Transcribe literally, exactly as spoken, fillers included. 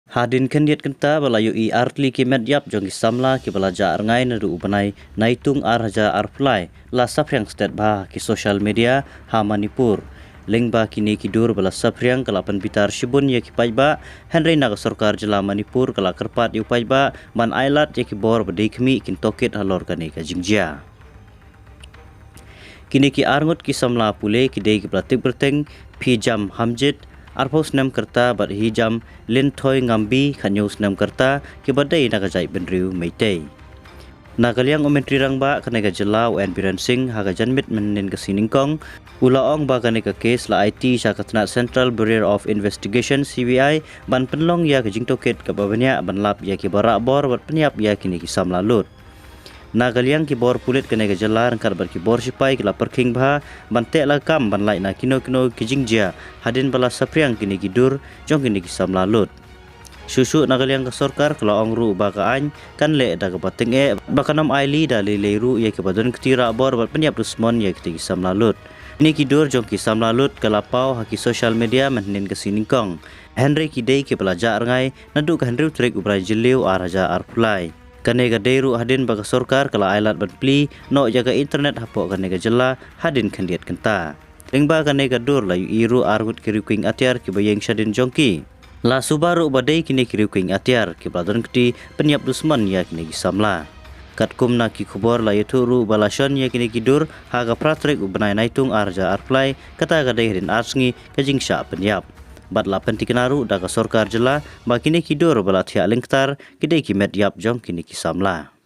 Hadien khyndiat kynta ba la ïohi artylli ki met ïap jong ki samla kiba la jah rngai naduh u bnai Naitung ar hajar arphew lai la saphriang stet bha ha ki social media ha Manipur. Lyngba kine ki dur ba la saphriang ka la pynbitar shibun ïa ki paidbah, hynrei na ka sorkar jylla Manipur ka la kyrpad ïa u paidbah ban ailad ïa ki bor ba dei khmih kin tohkit halor kane ka jingjia. Kine ki arngut ki samla pule ki dei kiba la tip kyrteng Phijam Hamjit, arphew snem ka rta, bad Hijam Linthoi Ngambi, khathynñiew snem ka rta, kiba dei na ka jaitbynriew Meitei. Na ka liang u Myntri Rangbah kane ka jylla u N Biren Singh ha ka janmiet mynhynnin ka sngi nyngkong u la ong ba kane ka kes la aiti sha ka tnat Central Bureau of Investigation, C B I, ban pynlong ïa ka jingtohkit kaba bniah ban lap ïa kiba rah bor bad pynïap ïa kine ki samla lut. Na ka liang ki bor pulit kane ka jylla ryngkat bad ki bor shipai ki la pyrkhing bha ban teh lakam ban lait na kino kino ki jingjia hadien ba la saphriang kine ki dur jong kine ki samla lut. Shuh shuh na ka liang ka sorkar ka la ong ruh ba ka aiñ kan leh da kaba tyngeh bad kan ym ailad da lei lei ruh ïa kiba don kti rah bor bad pynïap dusmon ïa kine ki samla lut. Kine ki dur jong ki samla lut ka la paw ha ki social media mynhynnin ka sngi nyngkong, hynrei ki dei kiba la jah rngai naduh ka hynriew tarik u bnai Jylliew ar hajar arphew lai. Kane ka dei ruh hadien ba ka sorkar ka la ailad ban plie noh ïa ka internet hapoh kane ka jylla hadien khyndiat kynta. Lyngba kane ka dur la ïohi ruh arngut ki riewkynja atiar kiba ïeng shadien jong ki. La suba ruh ba dei kine ki riewkynja atiar kiba la don kti pynïap dusmon ïa kine ki samla. Katkum na ki khubor la ïathuh ruh ba la shon ïa kine ki dur ha ka phra tarik u bnai Naitung ar hajar arphew lai, kata ka dei hadien ar sngi ka jingshah pynïap. Bad la pyntikna ruh da ka sorkar jylla ba kine ki dur ba la thiah lyngktar ki dei ki met ïap jong kine ki samla.